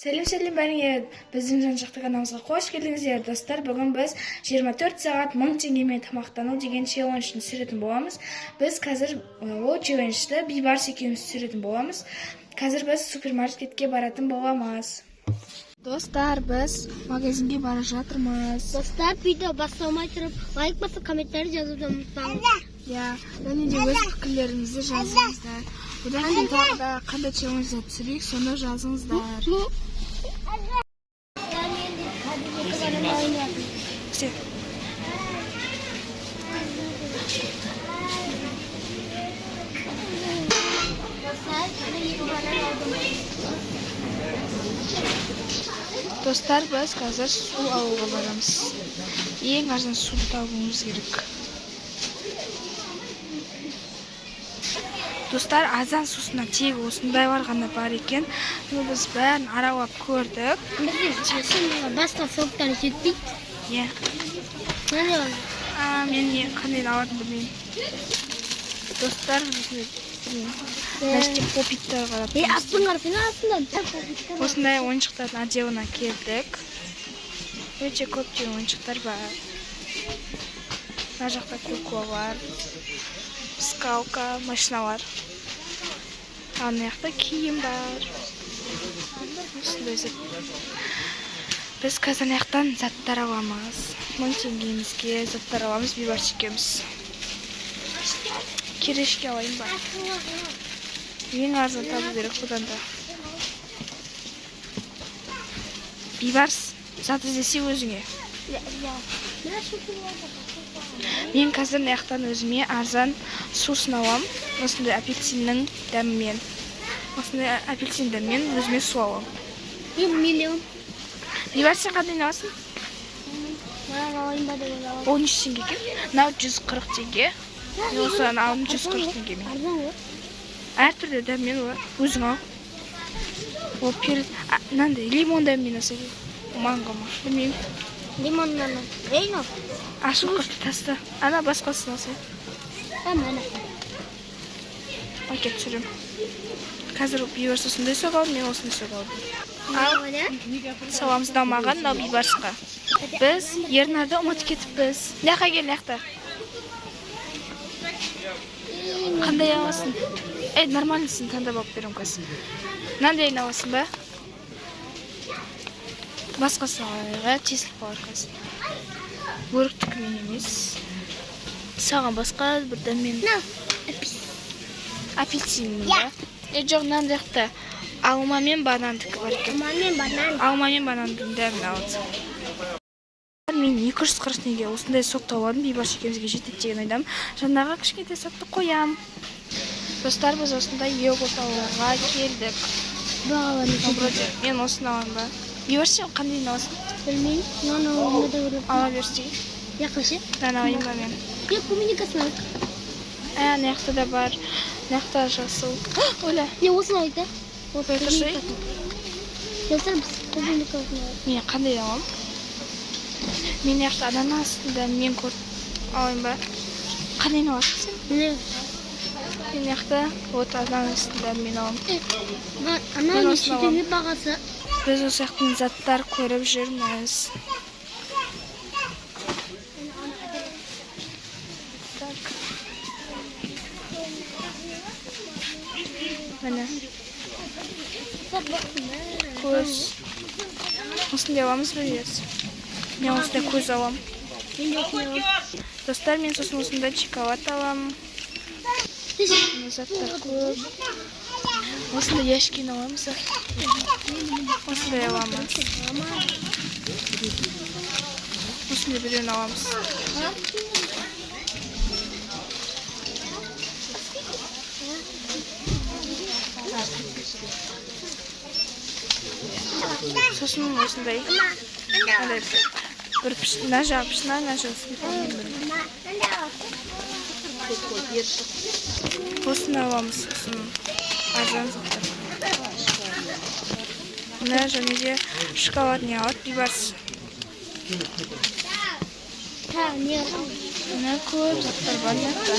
Сәлем, сәлем бәріңе! Біздің жан жақты каналымызға қош келдіңіздер, достар! Бүгін біз 24 сағат 1000 теңгемен тамақтану деген челленджді түсіретін боламыз. Біз қазір ол челленджді Бейбарыс екеуміз түсіретін боламыз. Қазір біз супермаркетке баратын боламыз. Достар, біз магазинге бара жатырмыз. Достар, видео басталмай тұрып, лайк басып, комментарий жазуды ұмытпаңыз. Иә, және де өз пікірлеріңізді жазыңыздар. Одан кейін тағы да қандай челлендждер түсірейік, соны жазыңыздар. Все. Достар, мен екі банан алдым. Достар, біз қазір су алуға барамыз. Ең арзан суды табуымыз керек. Достар, арзан сусыннан тек осындайлар ғана бар екен. Но біз бәрін аралап көрдік. Бізде ақшаның басқа соктар жетпейді. Иә. Мынандай бар. А, мен не қандайын алатынымды білмеймін. Достар, осындай, білмеймін. Мына жерде попиттар қарап Е, тұрмыз. астын қарасana, астында. Осындай ойыншықтардың отделына келдік. Өте көптеген ойыншықтар бар. Мына жақта куклалар, скалка, машиналар. Ал мына жақта киім бар. Осындай зат. Біз қазір ана жақтан заттар аламыз. 1000 теңгемізге заттар аламыз, Бейбарыс екеуміз. Кирешке алайын ба? Ең арзан табу керек бұдан да. Бейбарыс, зат іздесе өзіңе. Мен қазір мына жақтан өзіме арзан сусын аламын. Осындай апельсиннің дәмімен. Осындай апельсин дәмімен өзіме су аламын. Мен миллион. Бейбарыс, сен қандайын аласың? Банан алайын ба деп ойлап. Ол неше теңге екен? Мынау 140 теңге. Мен осыны алдым 140 теңгемен. Арзан ғой. Әртүрлі дәммен олар. Өзің ал. Ол перец, мынандай лимон дәмімен алса екен. Манго ма? Білмеймін. Лимоннан. Ей, мынау. Ашып қырты таста. Ана басқасын алса. Ә, міне. Пакет түсіремін. Қазір Бейбарыс осындай сок алды, мен осындай сок алдым. Ал, саламыз мынау маған, мынау Бейбарысқа. Біз Ернарды ұмытып кетіппіз. Мына жаққа кел, мына жақта. Қандай аласың? Ей, нормальныйсын таңдап алып беремін қазір. Мынандайын аласың ба? Басқасын алайық, ә, тесіліп қалар қазір. Өріктікімен емес. Саған басқа бір дәммен. Мынау. Апельсин ба? Е, жоқ, мынандай жақта алма мен банандікі бар екен. Алма мен банан. Алма мен банандың дәмін алды. Мен 240 теңге осындай сок тауып алдым. Бейбарыс екеумізге жетеді деген ойдамын. Жаңағы кішкентай сокты қоям. Достар, біз осындай йогурт алуға келдік. Бағалар Ну, вроде мен осыны аламын ба? Бейбарыс, сен қандайын аласың? Білмеймін. Мынаны алайын ба деп ойлап. Ала берсей. Жақсы. Мынаны алайын ба мен? Е, клубникасын алайық. Ә, мына жақта да бар. Мына жақта жасыл. Оля, Не, осыны алайық та. Қоя тұршы. Достар, біз клубникасын алайық. Мен қандай аламын? Мен мына жақта ананастың дәмімен көріп алайын ба? Қандайын аласың сен? Міне. Мен мына жақта вот ананастың дәмімен аламын. Анау Мен неше осыны аламын. теңге бағасы? Біз осы жақтан заттар көріп жүрміз. Так. Міне, көз. Осындай аламыз ба, Бейбарыс? Мен осындай көз аламын. Мен де осыны аламын. Достар, мен сосын осындай шоколад аламын. Міне, заттар көп. Осындай яшкин аламыз ба? Осындай аламыз. Осындай біреуін аламыз. Сосын осындай мынандай бір мына жағы пішіна, мына жағы сметана. Осыны аламыз, сосын арзан заттар. Мына және де шоколад не алады Бейбарыс? Тағы не алсам? Мына көп заттар бар мына жақта.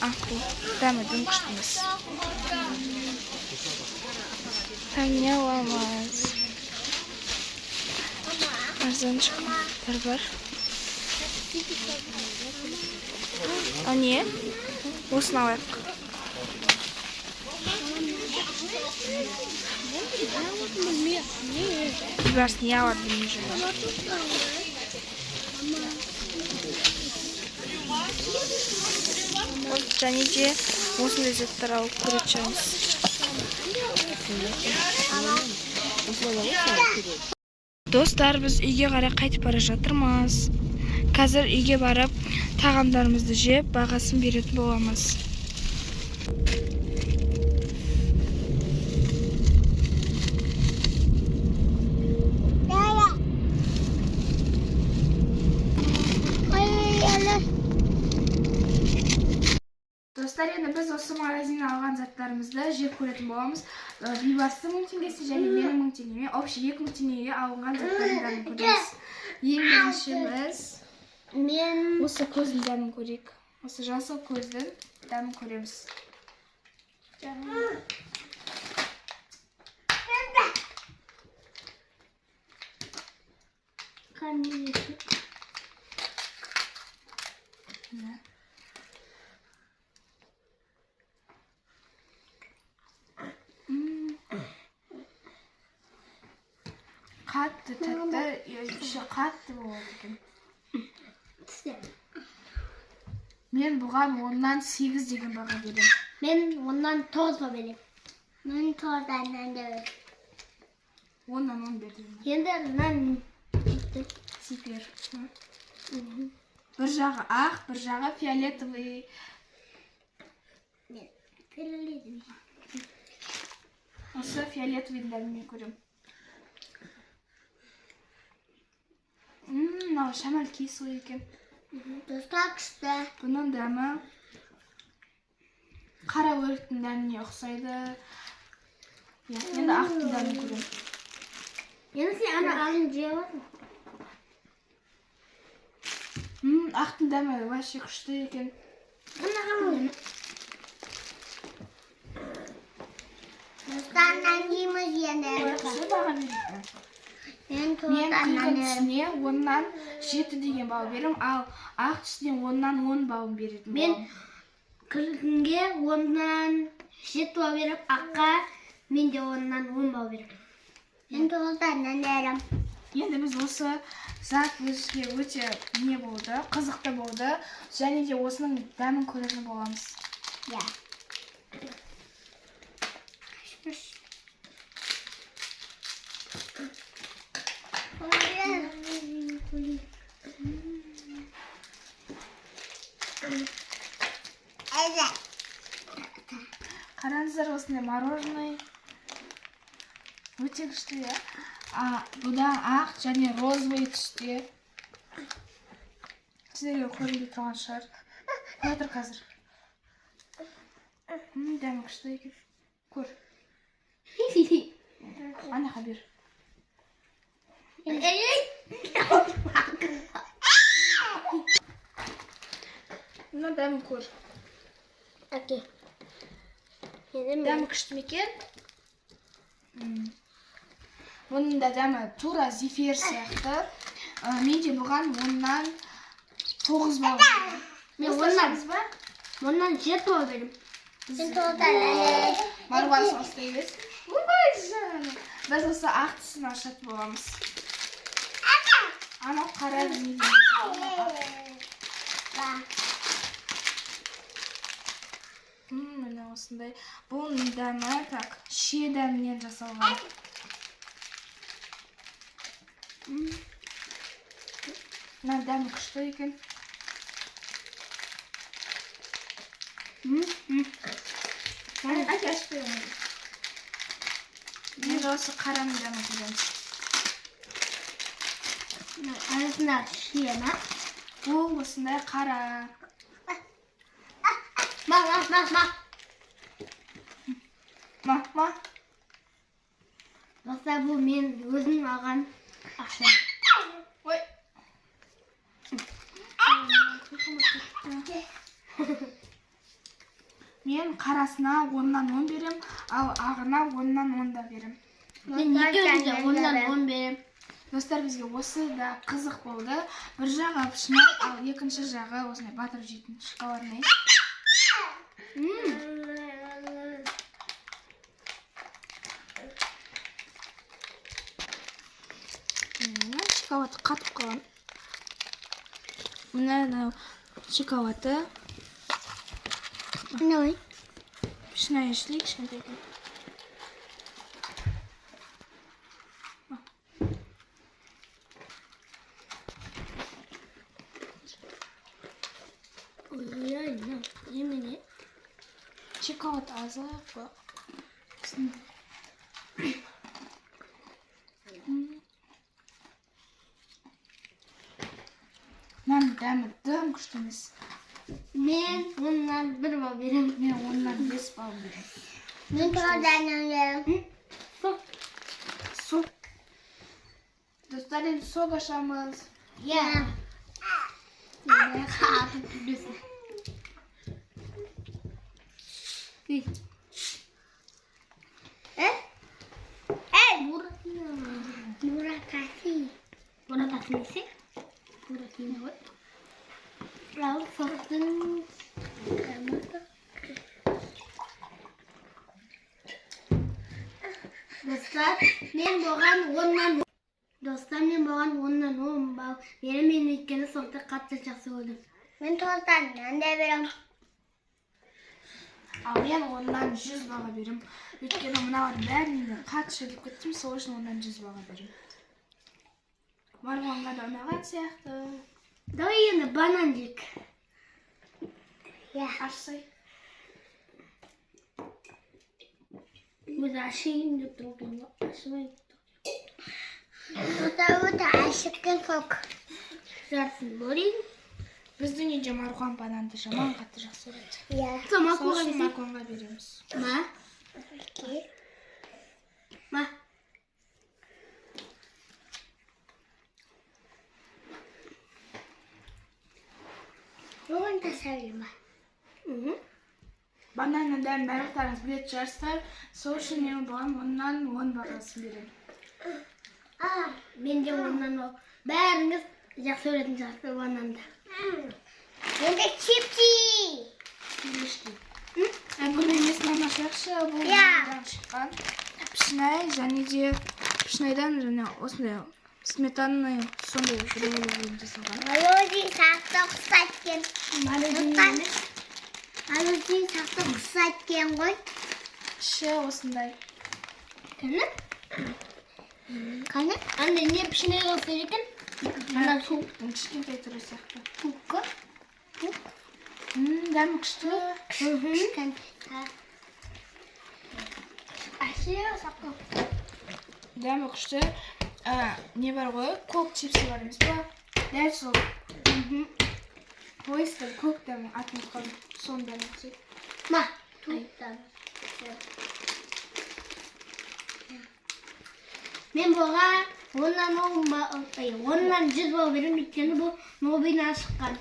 А, бұл дәмі дым күшті емес. Тағы не аламыз? Арзан шоколадтар бар. А, не? Осыны алайық. Бейбарыс не алады, білмей жүрмін. Вот, және де осындай заттар алып көретін шығармыз. Достар, біз үйге қарай қайтып бара жатырмыз. Қазір үйге барып, тағамдарымызды жеп, бағасын беретін боламыз. Достар, енді біз осы магазиннен алған заттарымызды жеп көретін боламыз. Бейбарыстың 1000 теңгесі және менің 1000 теңгеме, общий 2000 теңгеге алынған заттардың дәмін көреміз. Ең бірінші біз Мен осы көздің дәмін көрейік. Осы жасыл көздің дәмін көреміз. Міне. Қатты тәтті, еще қатты болады екен. Мен бұған 10-нан 8 деген баға беремін. Мен 10-нан 9 ба беремін. Мен 9-дан беремін. 10-нан 10 бердім. Енді нан. Теперь. Бір жағы ақ, бір жағы фиолетовый. Мен фиолетовый. Осы фиолетовыйдың дәмін мен көремін. Мынау шамал кислый екен. Достар, күшті. Бұның дәмі қара өріктің дәміне ұқсайды. Иә, енді ақтың дәмін көремін. Енді сен ана ағын жей аласың. Ақтың дәмі вообще күшті екен. Ана ағын. Достар, нан жейміз енді. Күшті баға береді. Мен Мен 9-дан күлгін беремін. түсіне 10-нан 7 деген балл беремін, ал ақ түсіне 10-нан 10 балл беретін Мен боламын. күлгінге 10-нан 7 балл беріп, аққа мен де 10-нан 10 балл беремін. Мен 9-дан беремін. Енді біз осы зат бізге өте не болды, қызықты болды және де осының дәмін көретін боламыз. Иә. Қараңыздар, осындай мороженое өте күшті, иә. А, бұда ақ және розовый түсте. Сіздерге көрінбей тұрған шығар. Тұра тұр қазір. Дәмі күшті екен. Көр. Анақа бер. Мына дәмін көр. Әке. Енді мен Дәмі күшті ме екен? Бұның да дәмі тура зефир сияқты. Мен де бұған 10-нан 9 балл беремін. Мен 10-нан 7 балл беремін. Мен 9-дан. Маруан соңғы емес. Ойбай, жаным. Біз осы ақ түсін ашатын боламыз. Анау қара не дейміз? Міне осындай. Бұл дәмі так, шие дәмінен жасалған. Мына дәмі күшті екен. Әке, ашып бер оны. Енді осы қараның дәмін көреміз. Арасында шие ма? Бұл осындай қара. Ма, ма, ма, ма. Ма, ма. Достар, бұл мен өзім алған ақшам. Ой. Мен қарасына 10-нан 10 берем, ал ағына 10-нан 10 да берем. Мен екеуіне де 10-нан 10 беремін. Достар, бізге осы да қызық болды. Бір жағы пышнай, ал екінші жағы осындай батырып жейтін шоколадный. Шоколад қатып қалған. Мына мынау шоколады. Ой. Пышнай ішілейік кішкентай екен. Ой, немене? Шоколад азық қой. Мынаның дәмі дым күшті емес. Мен 1 балл беремін. Мен 5 балл беремін. Мен 9-дан беремін. Сок. Достар, енді сок ашамыз. Иә. Қатып жүресің. Э? Эй, Буратино. Буратино. Буратино несі? Буратино ғой. Ал соқтың Достар, мен бұған 10-нан. Достар, мен бұған 10-нан 10 балл беремін, мен өйткені соқты қатты жақсы көрдім. Мен 9-дан да беремін. Ал мен 100 баға беремін. Өйткені мыналардың бәрінен мен қатты шөлдеп кеттім, сол үшін 100 баға беремін. Марғұланға да ұнаған сияқты. Давай енді банан жейік. Иә. Ашсай. Өзі ашайын деп тұр екен ғой. Ашымай тұр. Өте ашыққан сок. Жартысын бөлейін. Біздің үйде Марғұлан бананды жаман қатты жақсы көреді. Иә. Сол үшін Марғұланға береміз. Ма? Ма? Бүгін тасайын ба? Бананның дәмін барлықтарыңыз білетін шығарсыздар. Сол үшін мен бұған 10-нан 10 бағасын беремін. Мен де 10-нан 10. Бәріңіз жақсы көретін шығарсыздар бананды. Енді чипси. Бұны емес, мынаны ашайықшы. Бұл Иә. бананнан шыққан пішінай және де пішінайдан және осындай сметанный сондай біреулерден жасалған. Мороженое сақты ұқсайды екен. Мороженое сақты ұқсайды екен ғой. Іші осындай. Қане? Қане? Анда не пішіне ұқсайды екен? Мына кубтың кішкентай түрі сияқты. Кубка. Дәмі күшті. Дәмі күшті. Не бар ғой, көк чипсы бар емес па? Дәл сол. Ойстер көк дәмі, атын ұмытып қалдым. Соның дәмі ұқсайды. Ма. Мен бұға 10-нан 10 балл, ай, 100 балл беремін, өйткені бұл Нобидан шыққан.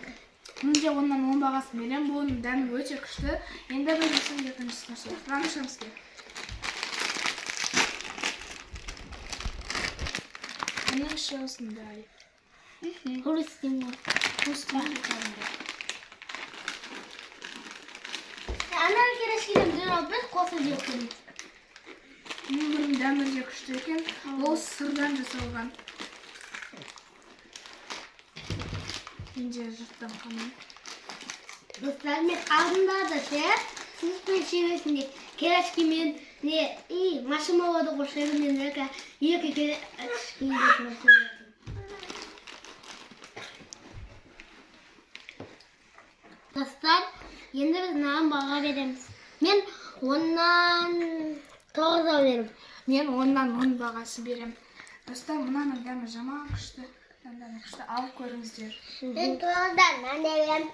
Мен де 10-нан 10 бағасын беремін. Бұның дәмі өте күшті. Енді біз осының екіншісін ашайық. Мынаны ашамыз кел. Бұның іші осындай. Хрустим ғой. Хрустим кәдімгі. Ана керешкеден біз алып біз қосып жеп көреміз. Бұның дәмі де күшті екен. Ол сырдан жасалған. Мен де жырттым қанын. Достар, мен алдында да ше, сізбен жемесінде керешкемен не и машималарды қосып мен екі керешкені қосып. Достар, енді біз мынаған баға береміз. Мен 9 балл беремін. Мен 10-нан 10 бағасы беремін. Достар, мынаның дәмі жаман күшті. Мынаның дәмі күшті. Алып көріңіздер. Мен 9-дан беремін.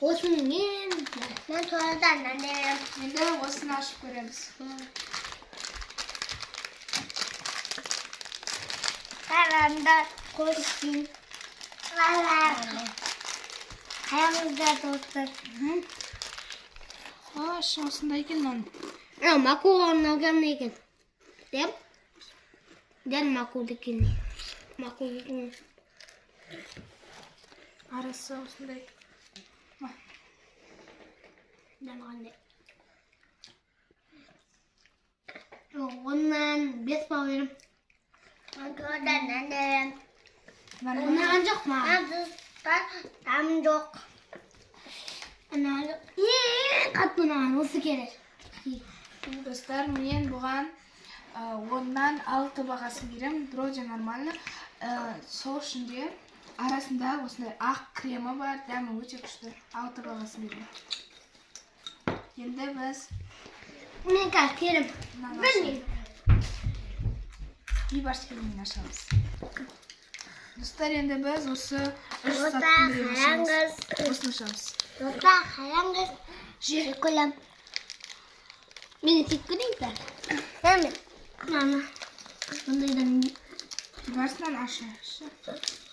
Осыны мен 9-дан беремін. Енді осыны ашып көреміз. Қараңдар, қойсын. Қараңыздар, достар. А, іші осындай екен мынаның. А, мақұл арналған екен. Дәм? Дәл мақұл екен. Мақұл екен. Арасы осындай. Дәм қандай? Оннан 5 балл беремін. Нормально. Ұнаған жоқ маған. Дәм жоқ. Ұнаған жоқ. Ең қатты ұнаған осы керек. Достар, мен бұған 10-нан 6 бағасын беремін. Вроде нормально. Сол үшін де арасында осындай ақ кремі бар, дәмі өте күшті. 6 бағасын беремін. Енді біз Мен қазір керім. мынаны Білмеймін. Бейбарыс келгеннен ашамыз. Достар, енді біз осы үш заттың біреуін ашамыз. Осыны ашамыз. Достар, қараңыз. Же. Көлем. Мені тек көрейін бе? Мама. Мама. Бұндайдан Бейбарыс, мынаны ашы.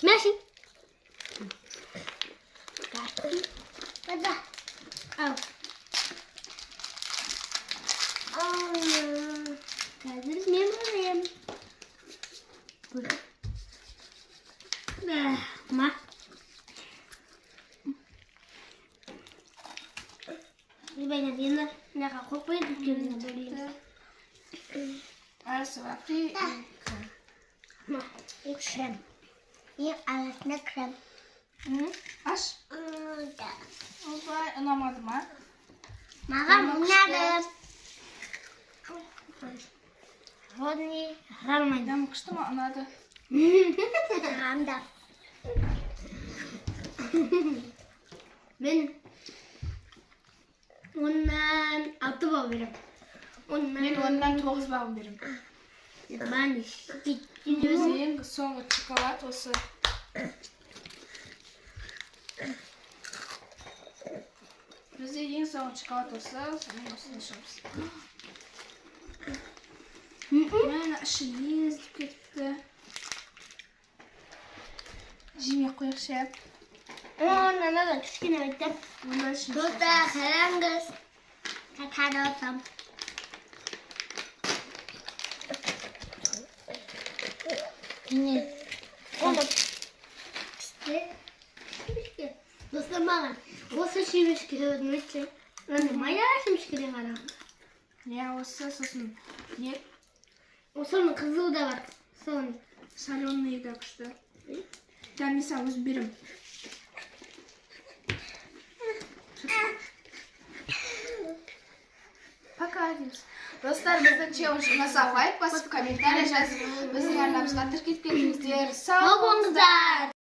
Merci. Baba. Al. Қазір мен алайын. Ма. Ребята, енді мынаға қойып қояйын, өйткені бөлейміз. Раз, два, три. Ма, и крем. И арасына крем. Аш. Ойбай, ұнамады ма? Маған ұнады. Родни нормально. Дәмі күшті ма? Ұнады. Маған да. Мен 10-нан 6 балл беремін. Мен 10-нан 10-нан 9 балл беремін. Маған Енді біз ең соңғы шоколад осы. Бізде ең соңғы шоколад осы. Сонымен осыны ашамыз. Міне, іші езіліп кетіпті. Жемей ақ қояйықшы, иә. Оннан да кішкене өттім. Онда ішін Достар, қараңыз. Қара. Не? Оны күшті. Достар, маған осы шемішке өтмесе. Андай майда шемішкеден қараған. Иә, осы, сосын не? Осының қызылы да бар. Соның. Соленый да күшті. Дәм, мен саған өзім беремін. Пока дейміз. Достар, біздің челлендж ұнаса, лайк басып, комментарий жазып, біздің арнамызға тіркеліп кетіңіздер. Сау Сау болыңыздар.